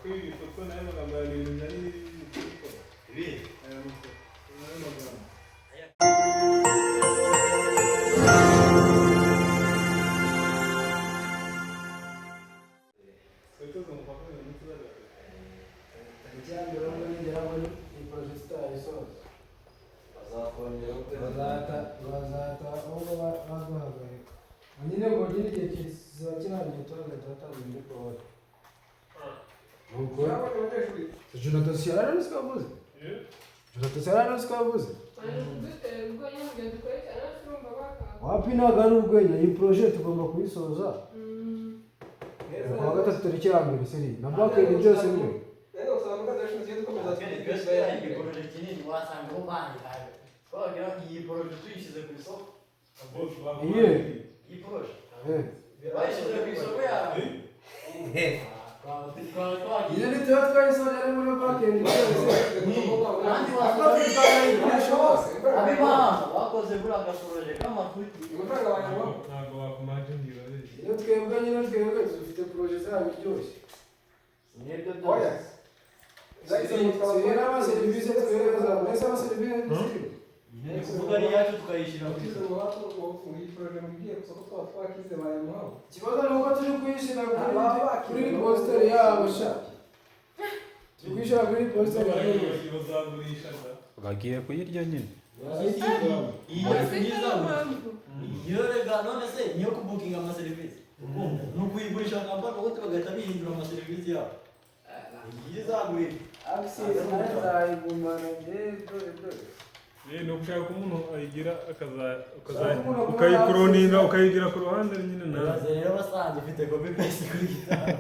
Kuri iyi foto nayo magambo ya ibintu nari gukora. Ibi? Aya mafoto nayo magambo. Twiteze umupaka uyu munsi uzagaruka. Tariki ya mbere ubwo nigera muri iyi projet tutayisoza. Bazakongera gute? Bazata ahubwo baduhagarika nyine ngo nyine igihe kiziba kirangiye tuhagahita hatanga indi poroje. Nuko Jonathan Sierra ko yavuze. Jonathan Sierra ko yavuze. Wapi, ntabwo ari urwenya, iyi projet tugomba kuyisoza ku wa gatatu tariki ya mbere seri na backend byose biri. Igiprojet kinini wasanga bo bangaye twagira iyi projet tuyishyize ku isoko. Iye. Iyi projet Eh. bayishyize ku isoko yawe twaba twagiye. Iyo nituba twayisoje ari muri backend byose. Kandi Ako wasanga twayikoresha. Ab'imahanga bakoze buriya agaporojet k'amafuti. Ntabwo wakumaginira urabizi. Iyo twebwe nyine twebwe dufite projet zabo iryoshye. Nibyo byose. Si n'amaserivisi twohereza mbese amaserivisi ziriho. Ni kuvuga ari iyacu tukayishyira ku isoko. Ikibazo ni uko turi kuyishyira kuri repository yabo sha. Turi kuyishyira kuri repository yabo. Bazagurisha da. Bagiye kuyirya nyine. Iyi yacu ntizabura iyo rega none se niyo kubukinga amaserivisi ukumva ni ukuyigurisha kampani ubundi bagahita bihindura amaserivisi yabo iyi izagurira. Access nayo nzayigumana njye dore dore. Ni ugushaka umuntu ayigira akaza Ushaka umuntu akora ukayikoroninga ukayigira ku ruhande nyine nawe. Ibaze rero basanze ifite copy paste kuri gitari.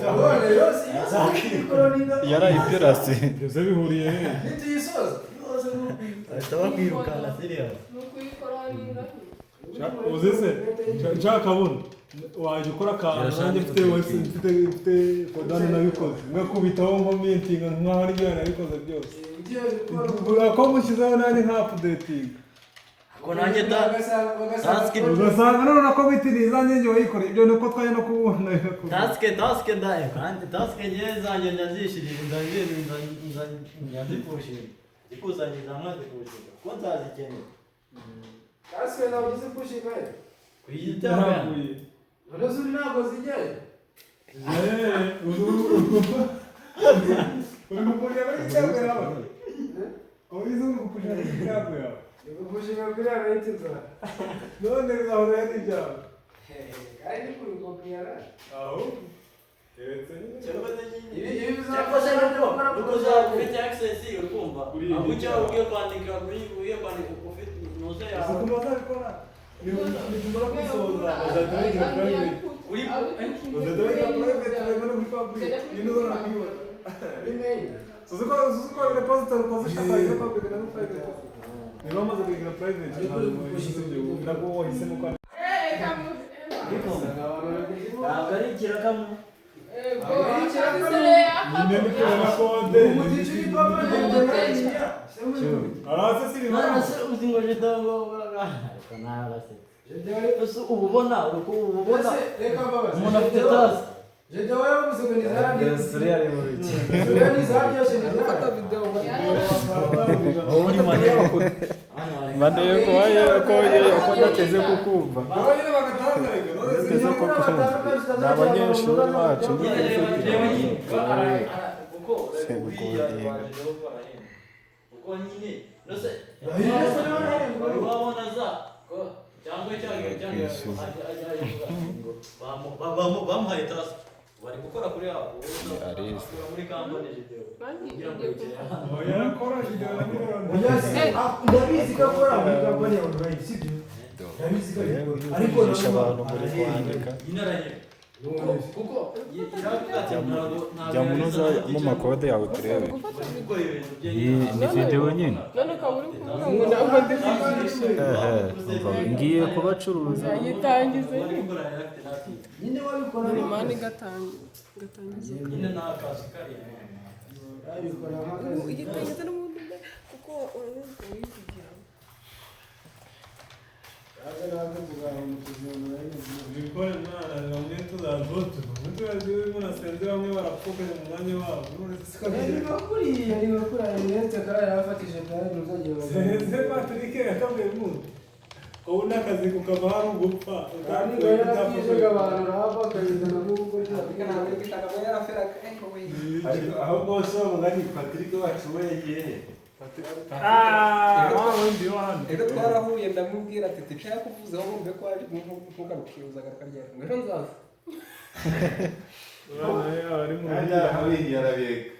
None yose yose ikoroninga. Yarayipirase. Byose bihuriye he? Nituyisoza yose ni Bahita bakwirukana serious. Uzi se nshaka kabona wajya ukora akantu nanjye mfite wese mfite kodani nabikoze ngakubitaho nko mintinga nkaho ari byo nabikoze byose. Ugiye gukora ko mushyizeho nanjye nka updating. Ko nanjye da task ugasanga none ko biti ni izanjye njye wayikoreye ibyo ni uko twajya no kubona. Task task ndaye kandi task ngewe zanjye ndazishirira nzazipushinga zikusanyiriza hamwe nzipushinga kuko nzazikenera. Kasike nawe ugize pushinga ye. Kuyitaho. Ntaguye. None se uri ntabwo zijyayo. Uri gupushinga kuri kitabu yawe, ubizi uri gupushinga kuri kitabu yawe. Ni gupushinga kuri rate nzara. None bizahurira n'ibyawe. Kandi ni kubikopiyara. Aho keretse nyine. Cyangwa se nyine Ibi cyangwa se bizafasha nuko gukora nuko projet. uzaba ufite access urikumva Kuri iyi aho icyo gitabo. ugiye kwandika kuri ugiye kwandika ufite nuze Uzi yawe ukuntu bazabikora nitumara kubisoza bazahita bayigira private. Kuri Bazahita bayigira private barimo no kuri public nyine uzabona kuyibona. Email. Suzi ko repository ukoze ushaka wayigira public na private, niba wamaze kuyigira private ntabwo wahisemo ntabwo wahisemo kwandika. Ntabwo ari ikirakamu. Nyine ni kubona kode. Umuti uri papa Araza si None impamvu. se uzi ngo jitango ariko nawe arasetse ese uba ubona uba ubona Reka mbabaze. Umuntu afite task. Jede wowe yavuze ngo ni izanjye. Suriya ari mu biki? Suriya ni izanjye yose ni izanjye. Wowe uri maneko. Maneko ko ko nateze kukumva. Wowe nyine bagatangarika none se Nateze kukumva. Ni abanyeshuri bacu ni Reba nyine kuko Sebukodinga. uriya kuko nyine nose wabona za cyangwa cyangwa cyangwa bamuhaye task bari gukora kuri app Alice. muri kampani video kugira ngo yigere hano. Oya, yakora video na miliyoni. Oya, ndabizi ko akora muri kampani ya online, sibyo? Ndabizi ko abikora ariko Kwigisha abantu muri kwandika. Nyine arahembwa kuko iravuga ati ntabwo ntabwo Jya munoza mu makode yawe turebe. gukora ibintu bye. Iyi ni video nyine. None ukaba uri kuvuga ngo ntabwo ndi kwigisha. Ehe, umva, ngiye kubacuruza. Yayitangiza nyine. Nyine wabikora. Imana igatangiza. Nyine ni akazi kariya. Abikora nk'akazi. Igitangiza n'ubundi kuko urabizi wivugira. Kaze natwe tuzabona tuzibona nyine. Bikore mwana, bamwe tuzavuta, bamwe tuzavuta, munasenze, bamwe barapfuka mu mwanya wabo. None se siko Ni bigenda? bakuriya, ni bakuriya ndetse karara yarafatije kandi ntuzagera. Senze Patrick yakavuye mu. Ubu n'akazi kukava hari ugupfa. Kandi ngo yaratwijega abantu raba akayizana nk'uko. Ariko ahubwo se wa mugani Patrick wacu we yagiye he? Ah, wa wundi wo hano. Rero twarahuye, ndamubwira ati ticaye kuvuzeho ngo mbe ko waje, ntugaruke, uzagaruka ryari? Ngo ejo nzaza. Urabona ari mu Kandi buhiye. arabihiye arabireka.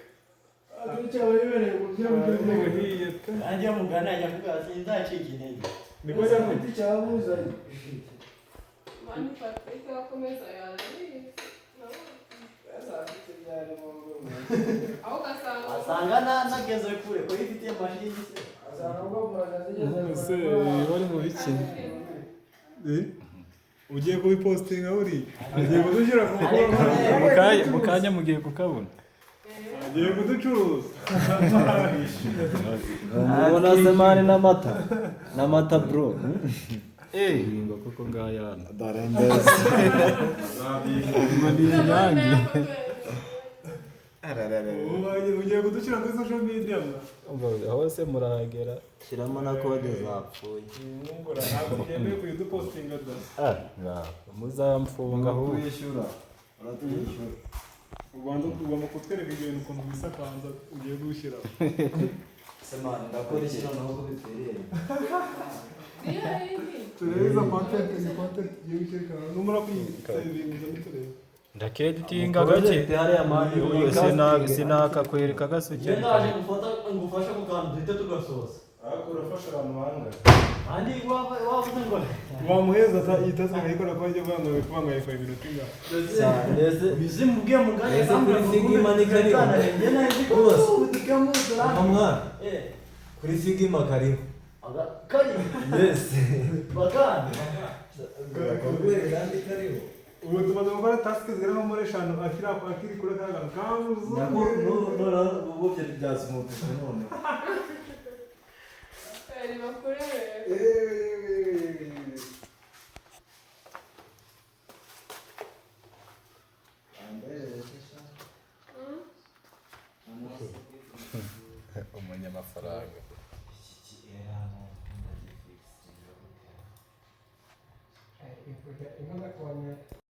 Patrick aba yibereye mu byo. Ari mu buhiye pe. Nanjye mugana ajya kuvuga sinzacika intege. Niko ajya mu Igiti cyamuzanye. Mani Patrick akomeza yarabizi. Aho ugasanga Asanga nageze kure ko yifitiye mashini se. Ese bari mu biki? Ugiye kubipostinga buriya? Agiye kudushyira ku mugongo. Mu kanya mugiye kukabona. Agiye kuducuruza. Ubona se man, n'amata n'amata bro. Ngo koko ngaya hano. Dore ndetse. Ngo ni Inyange. Ubu ugiye kudushyira kuri social media mwa. Umva, hose murahagera. Shyiramo na kode zapfuye. Mwungura ntabwo byemewe kuyidupostinga da. Ah, ngaho muzamfunga ahubwo. Uratwishyura, uratwishyura. Ubanza ugomba kutwereka ibintu ukuntu bisa kwanza ugiye gushyiraho. Se man, ndakora iki noneho ko bipfiriye? Niyo yindi. Turebe izo content, izo content ugiye gushyira, numara kuyisevinga turebe. Ndakeditinga gake. Hariya man. Sinakakwereka Njye gasukeri. ndaje gufata ngufashe ku kantu duhite tugasoza. Ariko urafasha abantu bangahe? Andi wavuze ngo Wamuheza iyi task akayikora ko ajya kuvuga ngo yayikora iminota ingahe? Ndetse bizi mubwiye mugane. Ese kuri Figma ni kariho? Njye nari Rwose. ko Mwana, eh kuri Figma kariho. Aga kari. Yes. Bakandi. Bakubwire kandi kariho. Ubu tumaze gukora task zigera nko muri eshanu akiri kuri ka kantu Nako kamuzungu. noneho ubu byari byazumutse none. Bari bakurebera. Umunyamafaranga.